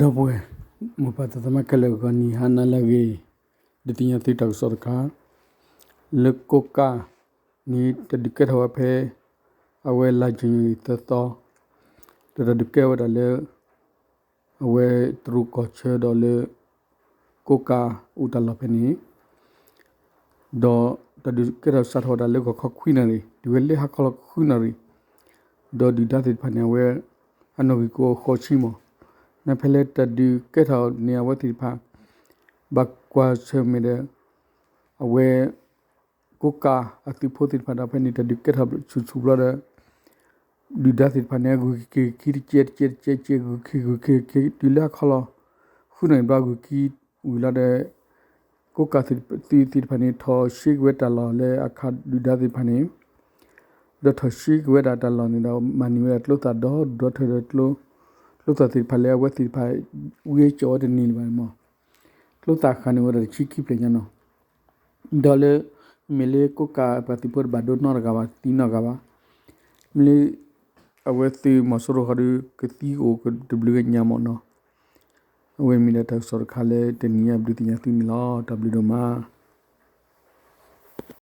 ဒီပုၢ်ဝဲၢ် မိၢ်ပၢ်သးသမါခဲလၢာ် ဂီၤနံၤဟါနၤလၢအဂ့ၤ, ဒုးသ့ၣ်ညါသုတၢ်ကစီၣ်တခါ, လၢကိးကးန့ၣ် တၢ်ဒုးကဲထီၣ်ဝဲဖဲ အဝဲလါယနူၤအါရံၤသၢသီ, ဒီးတၢ်ဒုးကဲထီၣ်ဝဲဒၣ်လၢ အဝဲတရူးကီၢ်ဆၢဒီးလၢ ကိးကးအိၣ်တၢ်လီၢ်ဖဲန့ၣ် ဒီးတၢ်ဒုးကဲထီၣ်စးထီၣ်ဝဲဒၣ်လၢဂီၤခီခွံနၣ်ရံၣ် တုၤဝဲလၢဟါခီလီၤဃုနၣ်ရံၣ်, ဒီးဒုၣ်ဒါသ့ၣ်တဖၣ်န့ၣ် အဝဲ အနီၣ်ဂံၢ်ကအိၣ်ဃိးဆံမး, နဖဲလၢတၢ်ဒုးကဲထီၣ်န့ၣ် အဝဲသ့ၣ်တဖၣ် ဘၣ်ကွၢ်ဆၢၣ်မဲာ်ဒီး အဝဲ ကိးကးအသုးဖိသ့ၣ်တဖၣ်ဒီး ဖဲန့ၣ် တၢ်ဒုးကဲထီၣ်ဆူၣ်ဆူၣ်ဘျီဒီး ဒုၣ်ဒါသ့ၣ်တဖၣ်န့ၣ် ဂုၤက့ၤခံတကဲးတကဲးတကဲးတကဲး ဂုၤက့ၤဂုၤက့ၤက့ၤ တုၤလၢအခီလီၤ ဃုနၣ်ရံၣ်ဘျီ ဂုၤက့ၤဝံၤလီၤဒီး ကိးကးသုးသ့ၣ်တဖၣ်န့ၣ် ထီၣ်ဆှ့က့ၤဝဲတၢ်လီၢ်လၢအခးဒုၣ်ဒါသ့ၣ်တဖၣ်န့ၣ် ဒီးထီၣ်ဆှ့က့ၤဝဲဒၣ်တၢ်လီၢ်န့ၣ်ဒီး မၤန့ၢ်ဝဲဒၣ်ကျိသၣ်ဒီဒူၣ်ဒီထၢဒီး ကျိသၣ်သ့ၣ်တဖၣ်လၢအဝဲသ့ၣ်တဖၣ် ဝံဟဲကၠီၣ်ဝဲတန့ၢ်လၢၤဘၣ်န့ၣ်မး, ကျိသၣ်ဃၣ်န့ၢ်ဝဲဒၣ်တဆံခံဖျၢၣ်ညါနီၤ ဒီးလၢ မ့မ့ၢ်လၢကိးကးပှၤသုးဖိတဘၣ်ဒိနီတဂၤဘၣ် သံနီတဂၤဘၣ်, မ့ၢ်လၢ အဝဲသုးမီၤစိရိၤဃီဒီး ကသံကအိၣ်ကတဘျုးကညးမးနီၤ, အဝဲမ့ၢ်ဒၣ်တၢ်ကစီၣ်တခါလၢတနံၤအံၤ ဒုးသ့ၣ်ညါသုန့ၣ်လီၤ. တၢ်ဘျုးဒိၣ်မး.